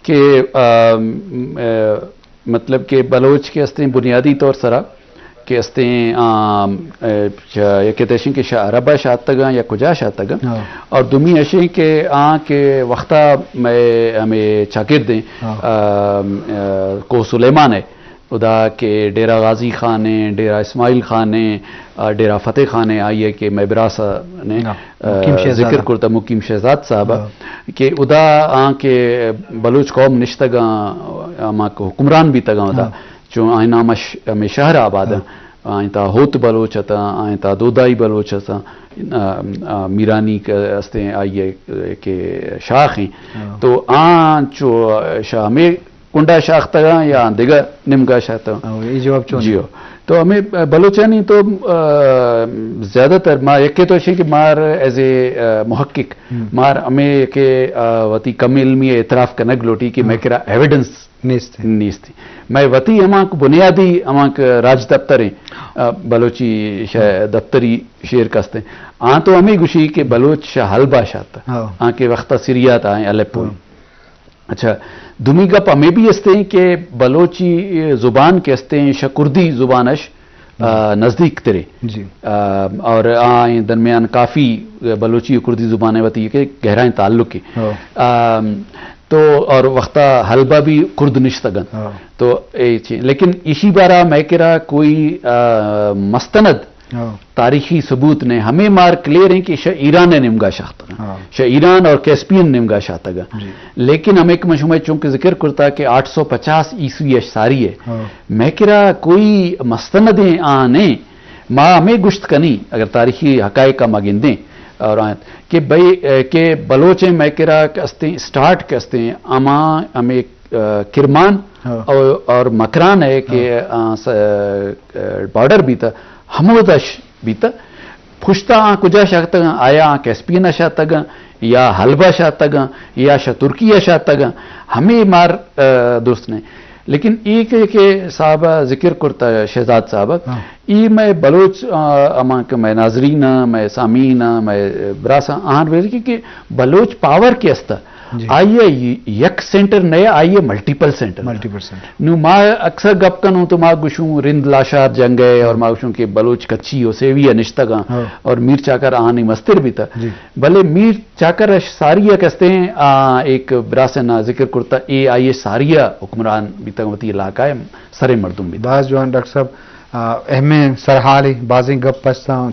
کہ، آ، م-، آ، مطلب کہ بلوچ کہ استیں بنیادی طور سرا کہ استیں، آ، آ، شا-، یا کہ تشیں کہ شا عرب ءَ شاتگاں یا کجا شاتگاں۔ ہاں۔ اور دومی اشیں کہ آ کہ وختا مئے ہمیں چاگردیں، ہاں۔ آ، آ، کوہ سلیمان ہے، ادا کہ ڈیرہ غازی خان ہیں، ڈیرہ اسماعیل خان ہیں، آ، ڈیرہ فتح خان ہیں، آئیے کہ مئے براس نے، ہاں۔ آ، مقیم شہزاد۔ ذکر کرتا مقیم شہزاد صاحب، ہاں۔ کہ ادا آ کہ بلوچ قوم نشتگاں، ہما کہ حکمران بیتگاں ادا، ہاں۔ چون آئیں نامش ہمیں شہر آباد ہیں۔ ہاں۔ آئیں تا ہوت بلوچ اتاں، آئیں تا دودائی بلوچ اتاں، آ، آ، میرانی کہ استیں آئیے کہ شاخ ہیں۔ ہاں۔ تو آ چو شاہ ہمیں کنڈا شاختگاں یا دگہ نمگا شاتگاں؟ ہاں، یہ جواب چون؟ جی ہو۔ تو ہمیں بلوچانی تو، آ، زیادہ تر ما یکے تو اشیں کہ مار ایز اے، آ، محقق، ہم۔ مار ہمیں کہ، آ، وتی کم علمی اعتراف کنگ لوٹی کہ ہاں۔ مئے کرا ایویڈنس نیست ہے۔ نیست۔ مئے وتی ہمانک بنیادی ہمانک راج دفتر ہیں، آ، بلوچی شہ-، ہم۔ دفتری شعر کستیں۔ آ تو ہمیں گوشی کہ بلوچ شہ حلبا شات۔ ہاں۔ آ کہ وقتا سریا تا ہیں الپوئی۔ ہاں۔ اچھا، دومی گپ ہمیں بھی استیں کہ بلوچی زبان کہ استیں شہ کردی زبانش، آ، ہم۔ نزدیک ترے۔ جی۔ آ، اور آئیں درمیان کافی بلوچی و کردی زبانیں وتی کہ گہرائیں تعلق ہے۔ ہاں۔ آ، تو اور وقتا حلبہ بھی کرد نشتگن۔ ہاں۔ تو اے چی-، لیکن اسی بارہ مئے کرا کوئی، آ، مستند ہاں۔ تاریخی ثبوت نے، ہمیں مار کلیئر ہیں کہ شہ ایران نمگا شاتگاں۔ ہاں۔ شہ ایران اور کیسپین نمگا شاتگاں۔ جی۔ لیکن ہمیں کہ من شمئے چونکہ ذکر کرتا کہ آٹھ سو پچاس عیسوی اش ساری ہے۔ ہاں۔ مئے کرا کوئی مستندیں آ نے، ما ہمیں گشت کنی، اگر تاریخی حقائق ما گندیں اور آئیں کہ بھئی، اے، کہ بلوچیں مئے کرا کہ استیں، اسٹارٹ کہ استیں، اما ہمیں، اے، کرمان ہاں۔ اور، اور مکران ہے کہ، ہاں۔ آ، س-، اے، بارڈر بیتا، ہمودش بیتا۔ پشتا آ کجا شاتگاں، آیا آ کیسپین شاتگاں، یا حلبہ شاتگاں، یا شہ ترکیہ شاتگاں، ہمیں مار، اے، درست نہیں۔ لیکن اے کہ، کہ صاحب ذکر کرتا شہزاد صاحب، ہاں۔ ای مئے بلوچ، آ، ہما کہ مئے ناظرین، مئے سامعین، مئے براساں آہان ویل کہ، کہ بلوچ پاور کہ استا، جی۔ آئیے یک سینٹر نئے، آئیے ملٹیپل سینٹر۔ ملٹیپل سینٹر۔ نو ما اکثر گپ کنوں تو ما گشوں رند لاشار جنگ ہے اور ما گشوں کہ بلوچ کچی و سیوی ہے نشتگاں ہاں۔ اور میر چاکر آہانی مستر بیتا۔ جی۔ بلے میر چاکر اش ساری یک استیں، آ، ایک براسے نا ذکر کرتا، اے آئی اش ساری حکمران بیتگ وتی علاقہ ء سرے مردم بیتگ۔ باز جوان ڈاکٹر صاحب، آ، اہمیں سرحالے، بازیں گپ استاں۔